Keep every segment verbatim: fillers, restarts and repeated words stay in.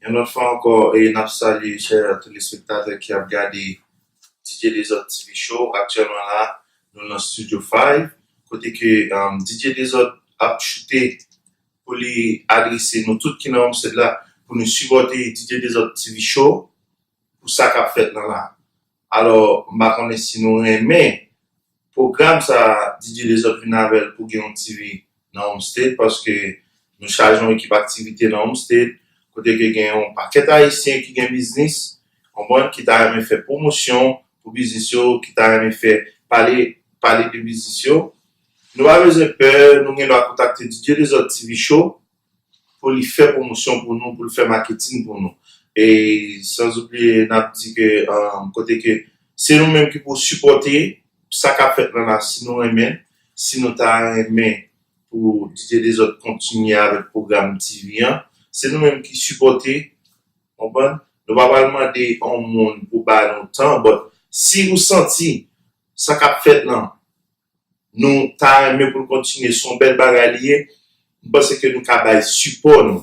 Yon lòt fwa ankò, e n ap salye chè telespektatè ki ap gade D J Dezòd T V Show. Aktyèlman la, nou nan Studio five, kote ke um, D J Dezòd ap choute pou li adrese nou tout ki nan Homestead la, pou nou sipòte D J Dezòd T V Show pou sa k ap fèt lan la. Alò, m pa konnen si nou renmen pwogram sa D J Dezòd vin avè l pou gen yon T V nan Homestead, paske nou chaje yon ekip aktivite nan Homestead, kote ke gen yon pakèt Ayisyen ki gen biznis, konprann, ki ta renmen fè pwomosyon pou biznis yo, ki ta renmen fè pale, pale de biznis yo. Nou pa bezwen pè, nou gen dwa kontakte D J Dezòd T V Show, pou li fè pwomosyon pou nou, pou l fè maketin pou nou. E sanzoubliye, n ap di ke um, kote ke se nou menm ki pou sipòte sa k ap fèt lan la, si nou renmen, si nou ta renmen pou D J Dezòd kontinye avèk pwogram T V an, se nou menm ki sipòte, konprann? Nou pa pral mande yon moun pou ba nou tan, but si ou santi sa k ap fèt lan, nou ta renmen pou l kontinye, se yon bèl bagay li ye. M panse ke nou ka bay sipò nou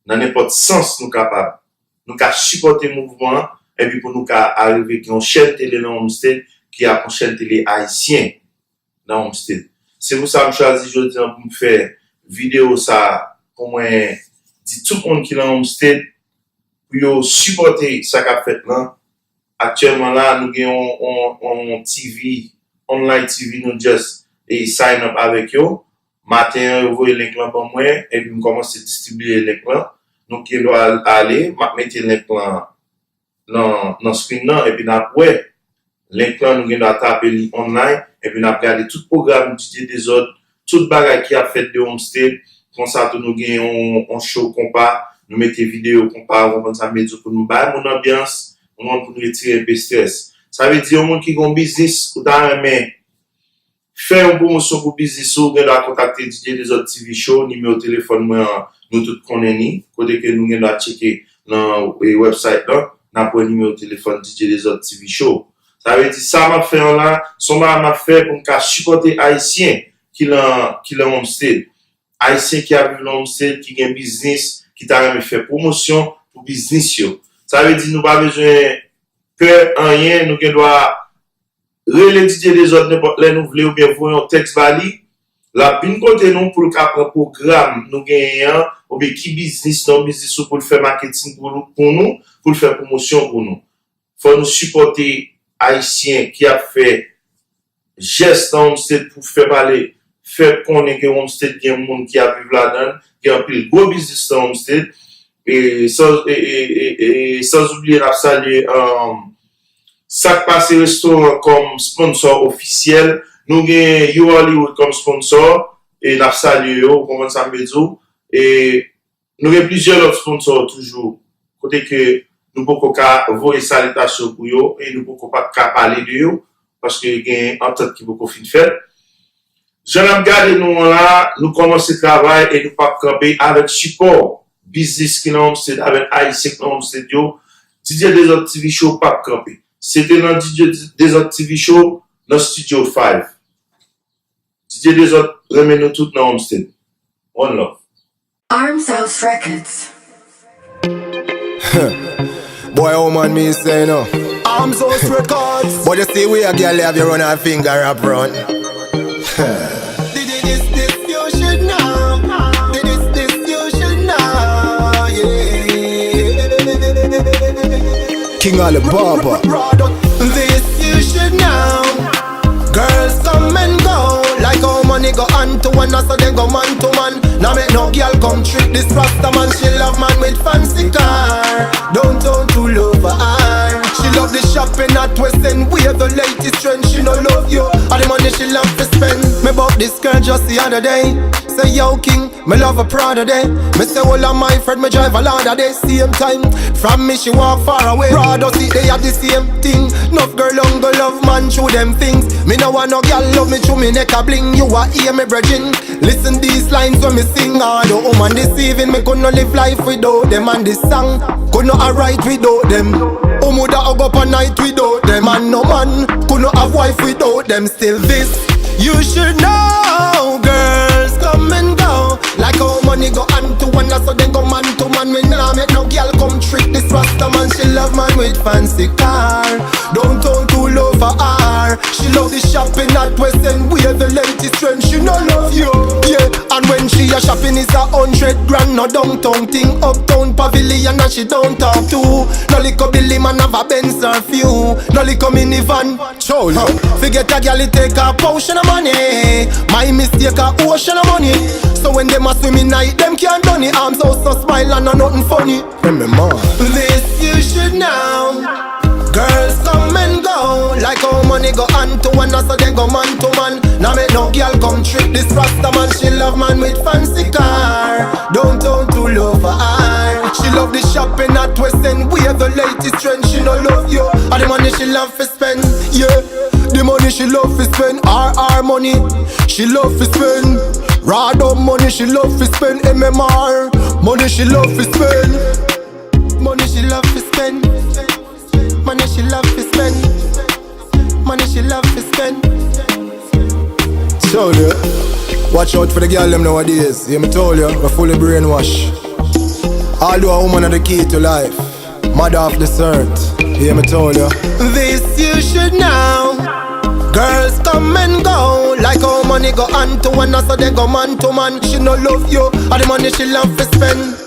nan nenpòt sans nou kapab. Nou ka sipòte mouvman an, epi pou nou ka arive gen yon chèn tele nan Homestead ki ap yon chèn tele ayisyen nan Homestead. Se pou sa m chwazi jodi an pou m fè videyo sa pou mwen di tout moun ki nan Homestead pou yo sipòte sa k ap fèt lan. Aktyèlman la, nou gen yon, yon, yon T V, online T V, nou just e sign up avèk yo. Maten an, yo voye link lan ban mwen, epi m kòmanse distribiye link lan. Nou gen dwa ale, m ap mete link lan nan, nan screen nan, epi n ap wè. Link lan, nou gen dwa tape li online, epi n ap gade tout pwogram D J Dezòd, tout bagay ki ap fèt de Homestead. Konsa tou, nou gen yon, yon show konpa, nou mete videyo konpa, ou konprann sa m vle di, pou nou bay moun anbyans, ou konprann, pou nou retire enpe strès. Sa vle di, yon moun ki gen yon biznis, ou ta renmen fè yon pwomosyon pou biznis ou, ou gen dwa kontakte D J Dezòd T V Show, nimewo telefòn mwen an, nou tout konnen li, kote ke nou gen dwa tcheke nan e, website lan, n ap wè nimewo telefòn D J Dezòd T V Show. Sa vle di, sa m ap fè an la, se yon bagay m ap fè pou m ka sipòte Ayisyen ki lan, ki lan Homestead. Ayisyen ki ap viv lan Homestead, ki gen biznis, ki ta renmen fè pwomosyon pou biznis yo. Sa vle di, nou pa bezwen pè anyen, nou gen dwa rele D J Dezòd nenpòt lè nou vle oubyen voye yon tèks ba li. L ap vin kote nou pou l ka pran pwogram nou genyen an, oubyen ki biznis nan biznis ou pou l fè maketin pou, pou nou, pou l fè pwomosyon pou nou. Fò nou sipòte Ayisyen ki ap fè jès nan Homestead pou fè pale, fè konnen ke Homestead gen moun ki ap viv ladan l, gen anpil gwo biznis nan Homestead. E san, e, e, e, e, sanzoubliye n ap salye um, Sak Pase Restoran kòm sponsò ofisyèl. Nou gen You Hollywood kòm sponsò, e n ap salye yo, ou konprann sa m vle di w. E nou gen plizyè lòt sponsò toujou, kote ke nou poko ka voye salitasyon pou yo, e nou poko pa ka pale de yo, paske gen antant ki poko fin fèt. Jan n ap gade nou an la, nou kòmanse travay e nou p ap kanpe avèk sipò biznis ki nan Homestead, avèk Ayisyen ki nan Homestead yo. D J Dezòd T V Show p ap kanpe. Se te nan D J Dezòd T V Show, nan Studio five. D J Dezòd renmen nou tout nan Homestead. One love. Arms House Records. Boy, how man mi seh, yuh know. Arms House Records. But yuh see we a gyal have yuh run her finger up front. This, this, this you should know. This, this you should know. Yeah. King Alibaba. This you should know. Girls come and go like how money go hand to one, so dem go man to man. Now make no girl come trick this Rasta man. She love man with fancy car, downtown to love her. She love the shopping at West End, wear the latest trend. She no love you, all the money she love to spend. Me bought this girl just the other day. Say yo King, mi love a Prada day. Mi seh all a mi friend mi drive a Lada day. Same time, from mi she walk far away. Prada see they have the same thing. Nuff girl only love man through dem things. Mi nuh want no gyal love mi through mi neck a bling. Yuh a hear mi bredrin. Listen these lines when mi sing. All the woman deceiving mi couldn't live life without dem and this song couldn't a write without dem. Who woulda hug up a night without dem? And no man couldn't have wife without dem. Still this you should know, girls come and go. Like how money go hand to one, so dem go man to man. Mi nah make no Come trick this Rasta man, she love man with fancy car. Downtown too low for her. She love the shopping at West End, wear the latest trend. She no love you, yeah. And when she a shopping is a hundred grand, no downtown thing, uptown pavilion and she don't talk to. No likkle Billy man have a Benz or few. No likkle minivan. Cho yo. Fi get a gyal it take a potion of money. My mistake a ocean of money. So when dem a swim in night, dem can't done it. Arms out so smile and no nothing funny. Remember. This you should know. Girls come and go like how money go hand to one, so dem go man to man. Now make no girl come trick this Rasta man. She love man with fancy car. Downtown too low for her. She love the shopping at West End. Wear the latest trend. She no love you. All the money she love fi spend. Yeah. The money she love fi spend. R R money. She love fi spend. Radom money she love fi spend. M M R money she love fi spend. Money she love fi spend. Money she love fi spend. Money she love fi spend. So yeah, watch out for the girl dem nowadays. Yeah, mi tell yuh, we fully brainwash. Although a woman are the key to life, mother of this earth. Yeah, mi tell yuh. This you should know. Girls come and go like how money go hand to one, so dem go man to man. She no love you, all the money she love fi spend.